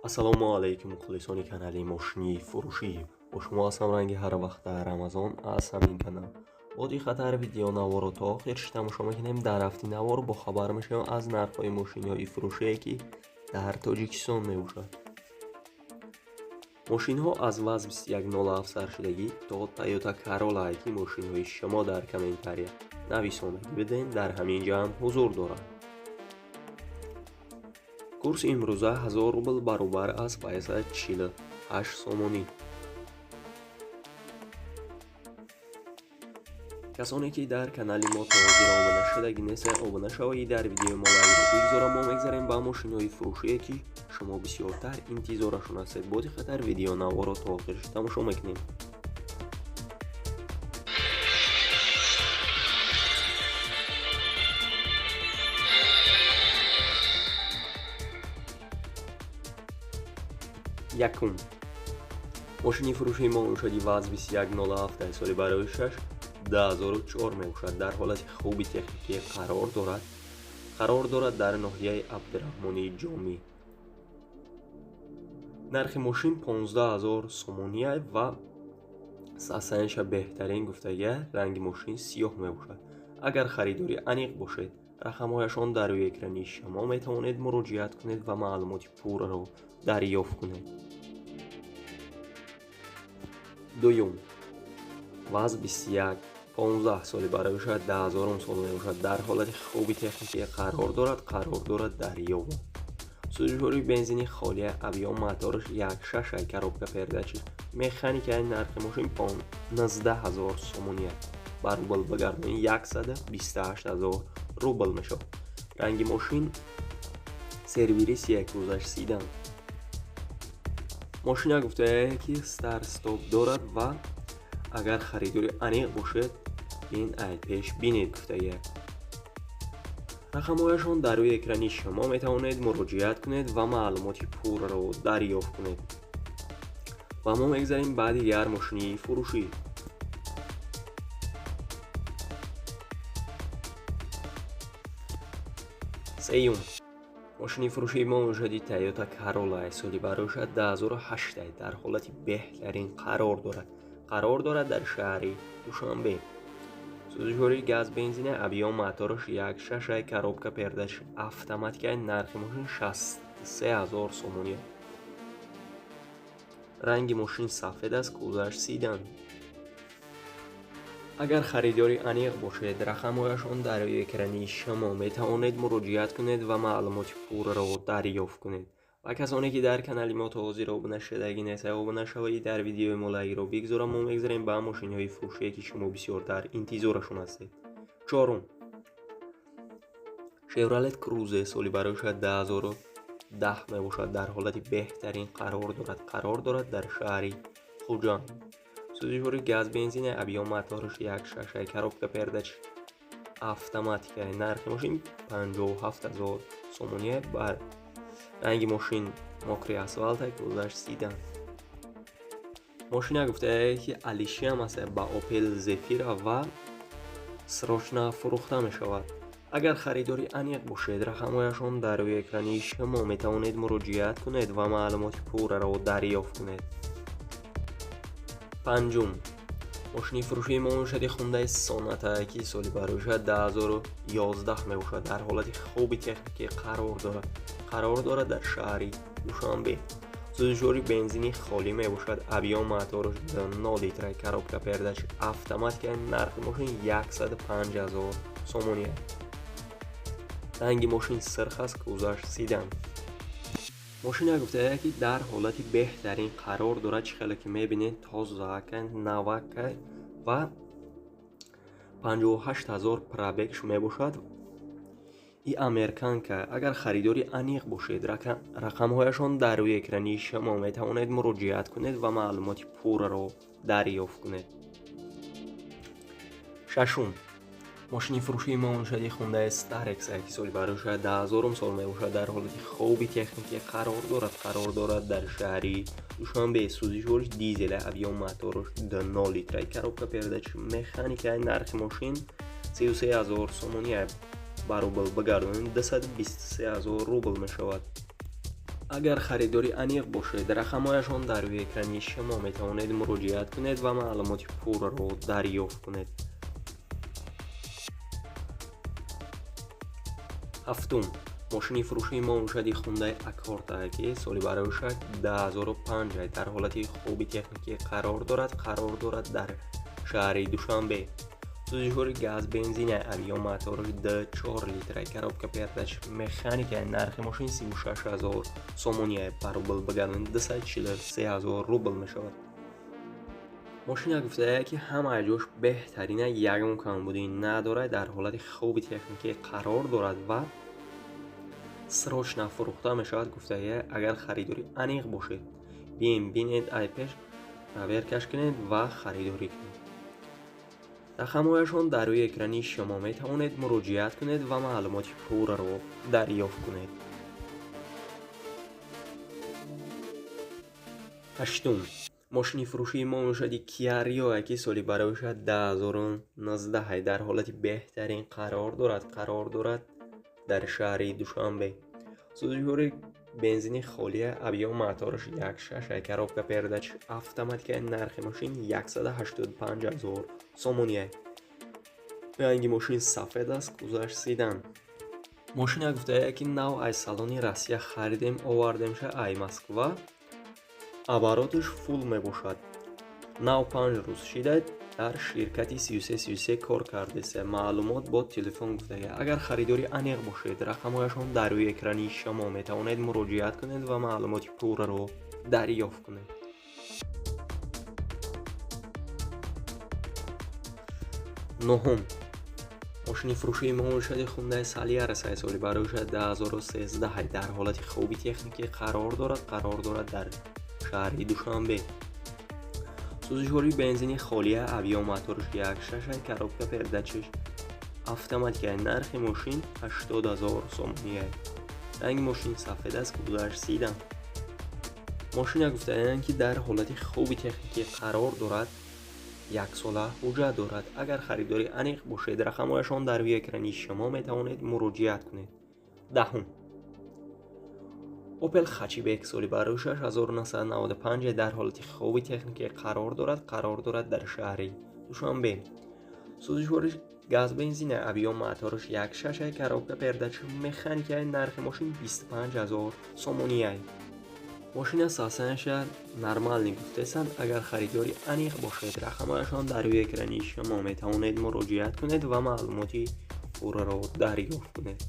Ассалому алайкум, мухлисони канали мошини фурӯшӣ. Бо шумо ҳастам ранги ҳар вақт дар Рамазон аз ҳамин канал. Бо диққаттар видеонаворро то охирш тамошо мекунем. Дар ҳафти навор бохабар мешавем аз нархҳои мошиниҳои фурӯшие, ки дар Тоҷикистон мебошад. Мошинҳо аз ВАЗ 2107 саршудагӣ то Toyota Corolla, ки мошинҳои шумо дар комментария нависонагӣ бидем, дар ҳамин ҷамъ ҳузур доранд. Курси имрӯза 1000 рубл баробар аст ба 148 сомонӣ. Касоне ки дар канали мо то ҳозир обуна шудагӣ нестед, обуна шавед, дар видеои мо лайкро бигзорам. Мо мегзарем ба мошинҳои фурӯшие, ки шумо бисёртар интизорашон ҳастед. Бо диққаттар видеонаворро то охирш тамошо мекунем. Якум. Мошини фурӯшии мо мешавад ВАЗ 2107 соли барои 6 2004 мебошад. Дар ҳолати хуби техникӣ қарор дорад. Қарор дорад дар ноҳияи Абдураҳмони Ҷомӣ. Нархи мошин 15000 сомонӣ ва сасанша беҳтарин гуфтагия, ранги мошин сиёҳ мебошад. Агар харидори аниқ бошед, рақамҳояшон дар рӯи экрани шумо, метавонед муроҷиат кунед ва маълумоти пурраро дарёфт кунед. Дуюм. ВАЗ 2115 соли барои 2000 сол мебошад. Дар ҳолати хуби техникӣ қарор дорад, қарор дорад дар Ёва. Сӯзишвори бензини холия, объём мотораш 1.6, коробка передачи механика, нархи мошин 15000 сомонӣ. Ба рубл бигардонӣ 128000 рубл мешавад. Ранги мошин сервири як рӯзаш седан. Мошина гуфтае, ки старт стоп дорад ва агар харидори аниқ бошед, ин ай пеш бинед гуфтагия. Рақамҳояшон дар рӯи экрани шумо, метавонед муроҷиат кунед ва маълумоти пурраро дарёфт кунед. Ва мо мегзарем ба дигар мошини фурӯшӣ. Сеюм. Мошини фурӯшии мо мешавад Toyota Corolla соли барои 2008, дар ҳолати беҳтарин қарор дорад. Қарор дорад дар шаҳри Душанбе. Сӯзишвори газ бензина, объём мотораш 1.6, коробка передач автоматика, нархи мошин 63000 сомонӣ. Ранги мошин сафед аст, кузоваш седан. Агар харидори аниқ бошед, рақамҳояшон дар рӯи экрани шумо, метавонед муроҷиат кунед ва маълумоти пурраро дарёфт кунед. Ва касоне ки дар канали мо то ҳозир обуна шудагӣ нестед, обуна шавед, дар видеои мо лайкро бигзорам. Мо мегзарем ба мошинҳои фурӯшие, ки шумо бисёртар интизорашон ҳастед. Чорум. Chevrolet Cruze соли барои 2010 мебошад. Дар ҳолати беҳтарин қарор дорад. Қарор дорад дар шаҳри Хуҷанд. Сӯзишвори газ бензина, объём мотораш 1.6, коробка передач автоматика, нархи мошин 57000 сомонӣ. Бар ранги мошин мокри асфалт, кузоваш седан. Мошина гуфтае, ки алишиам аст ба Opel Zafira ва срочно фурӯхта мешавад. Агар харидори аниқ бошед, рақамҳояшон дар рӯи экрани шумо, метавонед муроҷиат кунед ва маълумоти пурраро дарёфт кунед. Панҷум. Мошини фурӯшии мо мешавад Hyundai Sonata, ки соли барои 2011 мебошад. Дар ҳолати хуби техникӣ қарор дорад. Қарор дорад дар шаҳри Душанбе. Сӯзишвори бензини холӣ мебошад. Объём мотораш 0 литра, коробка передач автоматика, нархи мошин 105000 сомонӣ. Ранги мошин сирх аст, кузоваш седан. Мошина гуфтае, ки дар ҳолати беҳтарин қарор дорад, чӣ хеле ки мебинед, тозака, навака ва 58000 пробегш мебошад. И американка. Агар харидори аниқ бошед, рақамҳояшон дар рӯи экрани шумо, метавонед муроҷиат кунед ва маълумоти пурраро дарёфт кунед. Шашум. Мошини фурӯшии мо мешавад Hyundai Starex, ки соли барои 2000 сол мебошад. Дар ҳолати хуби техникӣ қарор дорад. Қарор дорад дар шаҳри Душанбе. Сӯзишвориш дизел, объём мотораш 0 литра, коробка передач механика, нархи мошин 33000 сомонӣ. Ба рубл бигардонем 223000 рубл мешавад. Агар харидори аниқ бошед, рақамҳояшон дар рӯи экрани шумо, метавонед муроҷиат кунед ва маълумоти пурраро дарёфт кунед. Ҳафтум, мошини фурӯшии мо мешавад Hyundai Accord, ки соли барояшад 2005, дар ҳолати хуби техникӣ қарор дорад дар шаҳри Душанбе. Сӯзишвори газ бензин, объём мотораш 4 литра, коробка передач механика. Нархи мошин 36 ҳазор сомонӣ, ба рубл багардонед 243 ҳазор рубл мешавад. Мошина гуфтая, ки ҳамаи ҷош беҳтарина, ягон камбудӣ надорад, дар ҳолати хуби техникӣ қарор дорад ва срочно фурӯхта мешавад, гуфтая. Агар харидори аниқ бошед, бием, бинед, ай пеш проверкаш кунед ва харидорӣ кунед. Рақамҳояшон дар рӯи экрани шумо, метавонед муроҷиат кунед ва маълумоти пурраро дарёфт кунед. Ҳаштум, мошини фурӯшии мо мешавад Kia Rio, ки соли барояшад 2019, дар ҳолати беҳтарин қарор дорад дар шаҳри Душанбе. Сӯзишвори бензини холия, объём мотораш 1,6, коробка передач автоматика. Нархи мошин 185 ҳазор сомонӣ. Ранги мошин сафед аст, кузоваш седан. Мошина гуфтая, ки нав аз салони Россия харидем, овардемша ай Москва, обороташ фулл мебошад. Нав 5 рӯз шида дар ширкати 3333 кор кардеса. Маълумот бо телефон, гуфтага. Агар харидори аниқ бошед, рақамҳояшон дар рӯи экрани шумо, метавонед муроҷиат кунед ва маълумоти пурраро дарёфт кунед. Нуҳум, мошини фурӯшии мо мешавад Hyundai Solaris, соли барояшад 2013, дар ҳолати хуби техникӣ қарор дорад дар шаҳри Душанбе. Сӯзишвори бензини холия, объём мотораш 1,6, коробка передачаш автоматика. Нархи мошин 80 ҳазор сомонӣ. Ранги мошин сафед аст, кузоваш седан. Мошина гуфтаанд, ки дар ҳолати хуби техникӣ қарор дорад, яксола ҳуҷҷат дорад. Агар харидори аниқ бошед, рақамҳояшон дар рӯи экрани шумо, метавонед муроҷиат кунед. Даҳум, Opel Hatchback, соли барои 1995, дар ҳолати хуби техникӣ қарор дорад дар шаҳри Душанбе. Сӯзишвори газ бензин, объём мотораш 1,6, коробка передач механика. Нархи мошин 25 ҳазор сомонӣ. Мошина состоянияша нормальный гуфтесанд. Агар харидори аниқ бошед, рақамҳояшон дар рӯи экрани шумо, метавонед муроҷиат кунед ва маълумоти пурраро дарёфт кунед.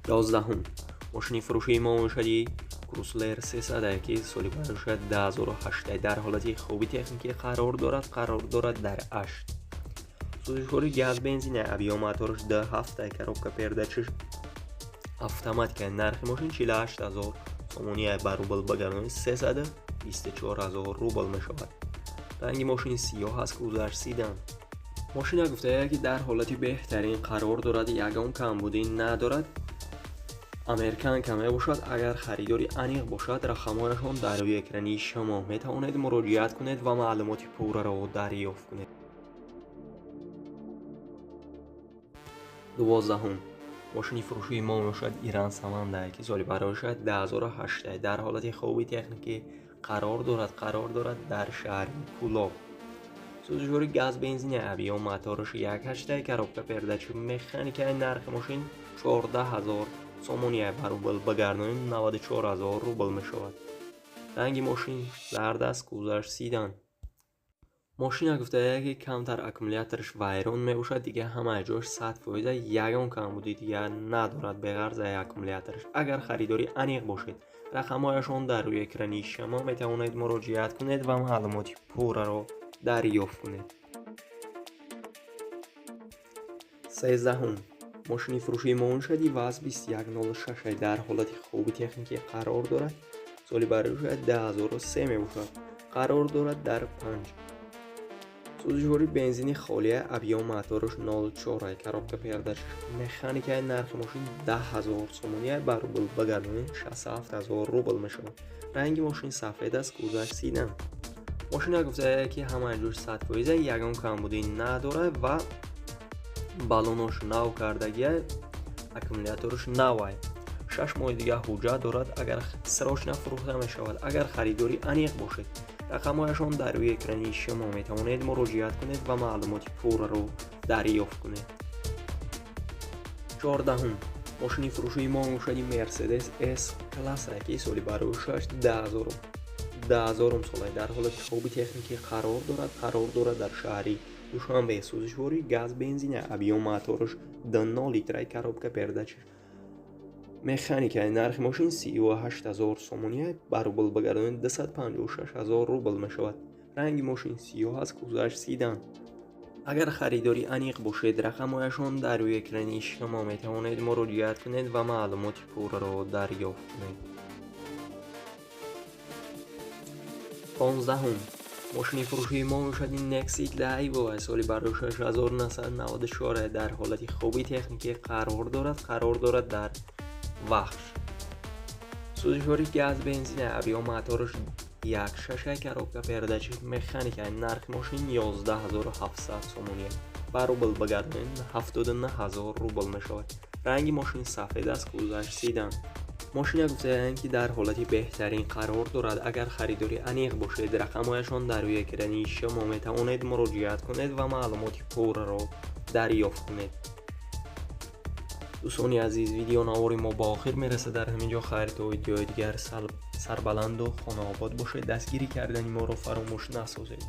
11-ум, мошини фурӯшии мо мешавад Chrysler 300, ки соли барояшад 2008, дар ҳолати хуби техникӣ қарор дорад дар Ашт. Сӯзишвори газ бензин, объём мотораш 2,7, коробка передачаш автоматика. Нархи мошин 48 ҳазор сомонӣ, ба рубл багардонед 324 ҳазор рубл мешавад. Ранги мошин сиёҳ аст, кузоваш седан. Мошина гуфтая, ки дар ҳолати беҳтарин қарор дорад, ягон камбудӣ надорад, американка мебошад. Агар харидори аниқ бошад, рақамҳояшон дар рӯи экрани шумо, метавонед муроҷиат кунед ва маълумоти пурраро дарёфт кунед. 12-ум, мошини фурӯшии мо мебошад Иран Саманда, ки соли барояшад 2008, дар ҳолати хуби техникӣ қарор дорад дар шаҳри Кӯлоб. Сӯзишвори газ бензин, объём мотораш 1,8, коробка передач механика. Нархи мошин 14 ҳазор сомонӣ, ба рубл багардонем 94 ҳазор рубл мешавад. Ранги мошин зард аст, кузоваш седан. Мошина гуфтая, ки камтар аккумулятораш вайрон мебошад, дигар ҳамаи ҷош 100%, ягон камбудӣ дигар надорад беғарз аз аккумулятораш. Агар харидори аниқ бошед, рақамҳояшон дар рӯи экрани шумо, метавонед муроҷиат кунед ва маълумоти пурраро дарёфт кунед. 13-ум, мошини фурӯшии мо мешавад ВАЗ 2106, дар ҳолати хуби техникӣ қарор дорад, соли барояшад 2003 мебошад, қарор дорад дар Панҷ. Сӯзишвори бензини холия, объём мотораш 0,4, коробка передач механика. Нархи мошин 10 ҳазор сомонӣ, ба рубл багардонед 67 ҳазор рубл мешавад. Ранги мошин сафед аст, кузоваш седан. Мошина гуфтая, ки ҳамаи ҷош 100%, ягон камбудӣ надорад ва Баллонош нав кардагия, аккумулятораш навай. 6 моҳи дига ҳуҷҷат дорад. Агар срочно фурӯхта мешавад. Агар харидори аниқ бошед, рақамҳояшон дар рӯи экрани шумо, метавонед муроҷиат кунед ва маълумоти пурраро дарёфт кунед. 14-ум мошини фурӯшии мо мошини Мерседес С класса, ки соли барояш 2010 сола, дар ҳолати хуби техникӣ қарор дорад. Қарор дорад дар шаҳри Душанбе. Сӯзишворӣ газ, бензина, объём мотораш 2,0 литраи, коробка передач механика. Нархи мошин 38 000 сомония, ба рубл багардонед, 256 000 рубл мешавад. Ранги мошин сиёҳ аст, кузоваш седан. Агар харидори аниқ бошед, рақамҳояшон дар рӯи экрани шумо, метавонед муроҷиат кунед ва маълумоти пурраро дарёфт кунед. 15-ум мошини фурӯшии мо мешавад Nexi Daewoo, соли барояш 1994, дар ҳолати хуби техникӣ қарор дорад. Қарор дорад дар Вахш. Сӯзишворӣ газ, бензина, объём мотораш 1,6, коробка передачи механика. Нархи мошин 11 700 сомония, ба рубл багардонед, 79 000 рубл мешавад. Ранги мошин сафед аст, кузоваш седан. Мошина гуфтаанд, ки дар ҳолати беҳтарин қарор дорад. Агар харидори аниқ бошед, рақамҳояшон дар рӯи экрани шумо, метавонед муроҷиат кунед ва маълумоти пурраро дарёфт кунед. Дӯстони азиз, видеонавори мо ба охир мерасад дар ҳамин ҷо. Хайр, то видеои дигар, сарбаланду хонаобод бошед. Дастгирӣ кардани моро фаромӯш насозед.